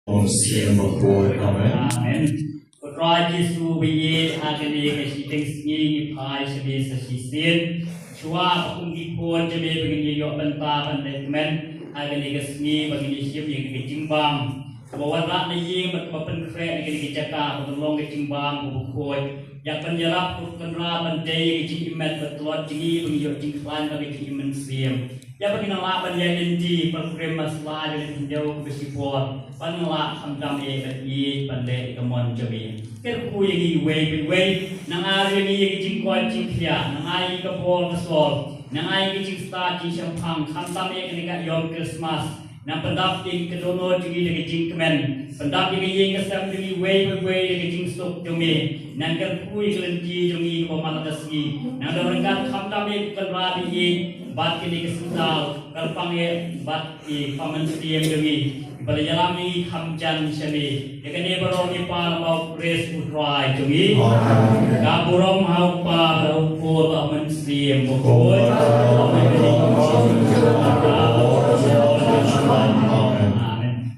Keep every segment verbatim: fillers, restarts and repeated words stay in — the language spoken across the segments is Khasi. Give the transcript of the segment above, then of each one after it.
Mynsiem Bakhuid. Amen. Amen. Ko Trai Jisu, ba ïeit ha kane ka shiteng sngi ngi phai sha me sa shisien. Shuwa ba kum ki khun jong me ba ngin ïoh bynta ban leh kmen ha kane ka sngi, ba ngin ïa shim ïa ka jingbam kaba wanrah na ïing bad kaba pynkhreh na kane ka jaka, ba kan long ka jingbam kaba khuid. Ïa pynïarap ko Kynrad ban dei ka jingim met bad tlot jong ngi, ba ngin ïoh jingkhlaiñ bad ka jingim mynsiem. Ïa ba ngin nang lah ban ïaid lynti, ban kren, ban sla ïa ka jingjia kaba shipor, ba ngin nang lah khamtam eh ban ïeit ban leh ïa ka mon jong me. Kyrkhu ïa ngi uwei pa uwei, nang ai ïa ngi ïa ka jingkoit jingkhiah, nang ai ïa ka bor ka sor, nang ai ïa ka jingstad jingshemphang, khamtam eh kane ka ïom Christmas. Nang pyndap ïa ka dohnud jong ngi da ka jingkmen, pyndap ïa ka ïing ka sem jong ngi uwei pa uwei da ka jingsuk jong me. Nang kyrkhu ïa ka lynti jong ngi kaba man la ka sngi. Nang don ryngkat khamtam ïa ka Kynrad ïa ngi bad kane ka sngewthuh, kyrpang ïa bad ïa ka mynsiem jong ngi, ba la ïalam ïa ngi kham jan sha me. Ïa kane baroh ngi pan ha U Khrist U Trai jong ngi. Amen. Ka burom ha U Kpa, ha U Khun, ha U Mynsiem Bakhuid. Amen. Amen.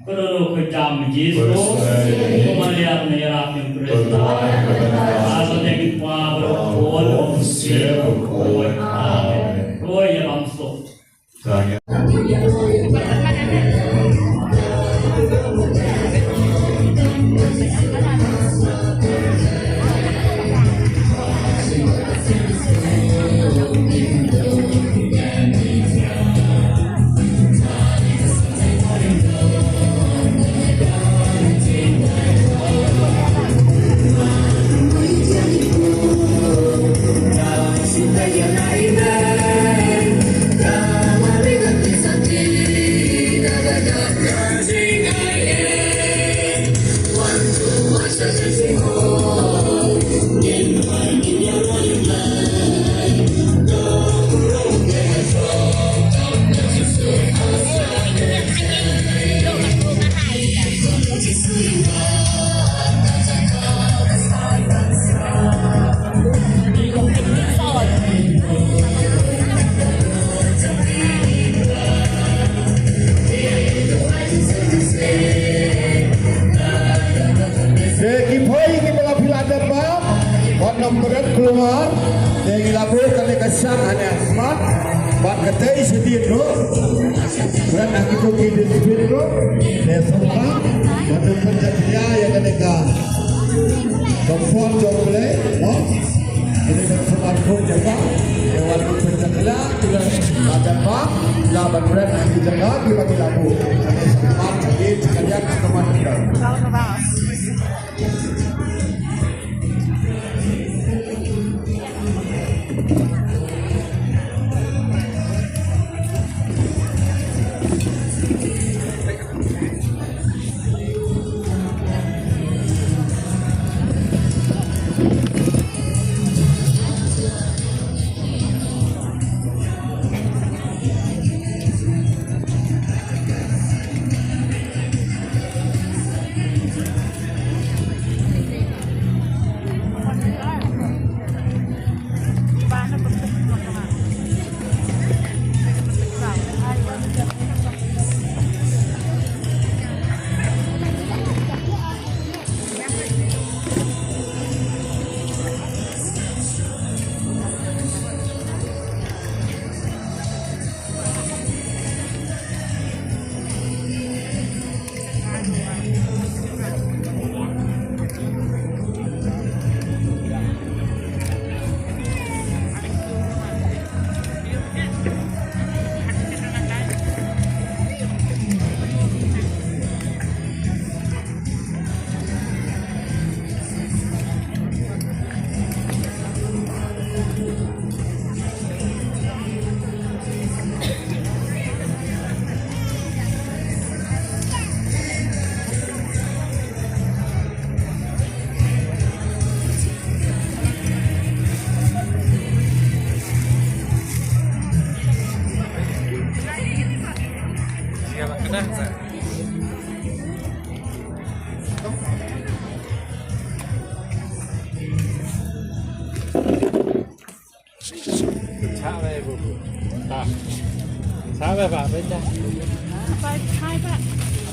Ko Trai, ko Trai Jisu, ko Maria, ko Maria, ko Khrist. Amen. Amen. Ko Trai, ko Trai Jisu. Amen. Ko ïalam suk. Te ki phai kiba la phi la dep bam, wat nym bret kulmar. Te ngi la buh kane ka shang ha ne ha khmat bad ka tei sha dien ruh. Bret ha kito ki dustbin ruh. Te sngewbha wat nym pynjahthia ïa kane ka Ka pon jong U Blei, mo? Kine ki sumar ko jaka, ki wan ki pynjah la, ki la ban bam, la ban bret ki jaka, ki la ki la buh. Kane sumar ki jaka, sumar ki jaka.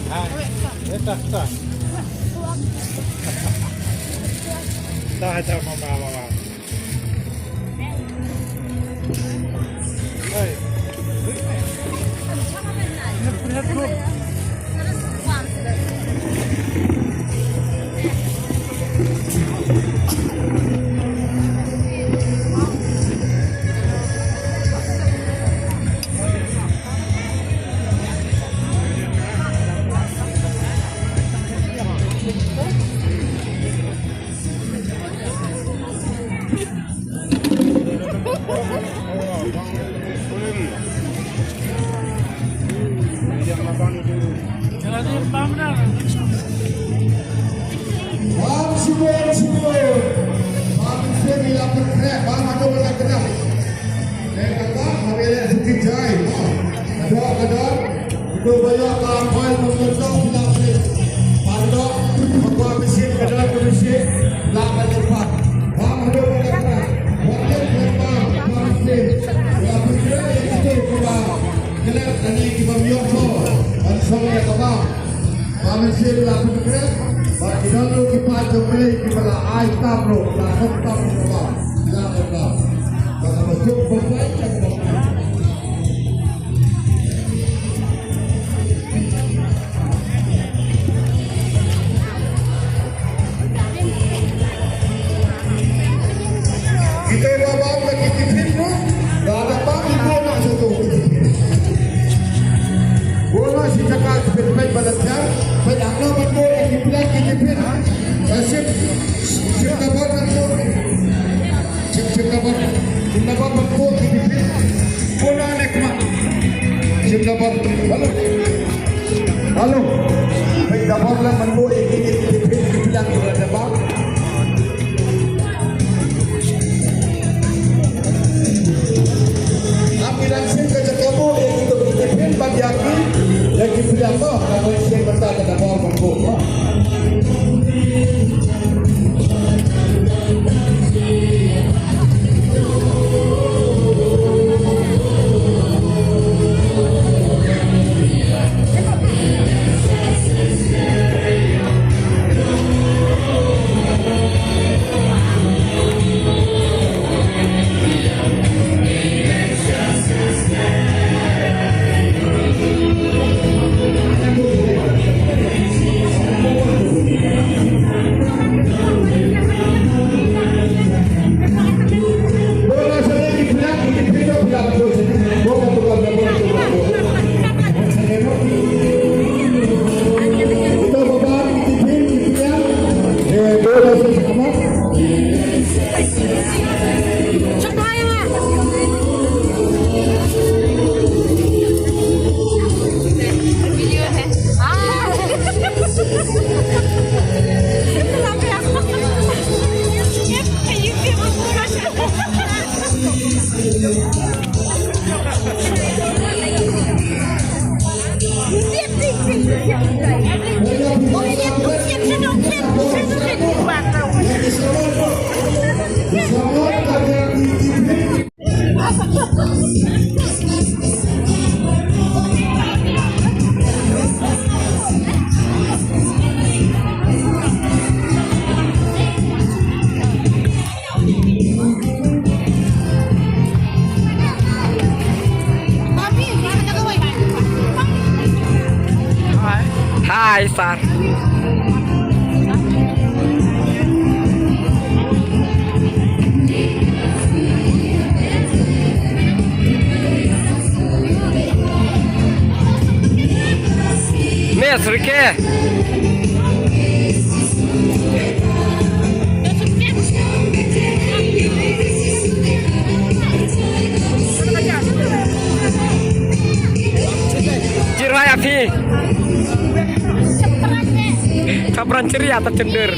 Hai. Eh, tah, tah. Tah, tah, mama, mama. Hai. Bam shibun shibun. Bam shibun ïa pynkreh, bam haduh ba la kynnoh. Leh kata, ha ba leh suki jai. Haduh, haduh. Haduh ba ïoh ka phai mynta sila pynleh. Haduh, haduh ba shin, haduh ba shin. La ba leh pat. Bam haduh ba la kynnoh. Wat leh leh bam, bam shibun. Ïa pynkreh ïa kita kiba klet lane kiba ym ïoh mo. Ban song ïa ka bam. Ba mynsiem la pynkreh, ba ki don ruh ki paid jong U Blei kiba la ai tam ruh, la khot tam ruh ba, la khot tam. Ba ka ba juk ba pai ka ba. Kita ba ba ba ki tiffin ruh, ba da ba ki ba na satu. Bola shi jaka peit peit ba la tiar, peit hangno ban bol ïa ki plang ki tiffin. Ba shim, shim da bor ban bol. Shim, shim da bor. Shim da bor ban bol ïa ki tiffin. Bola ne kma. Shim da bor. Halo. Halo. Peit da bor la ban bol ïa ki tiffin ki plang ki la da bor. Ngi dang sngewthuh ka jaka buh ïa kito ki tiffin bad ïa ki, ïa ki plang mo, ka ban sngewthuh ka jaka buh ban buh mo. Hi, sir. Miss Rike. Jirwa ya phi. Kapran ceria ta cender.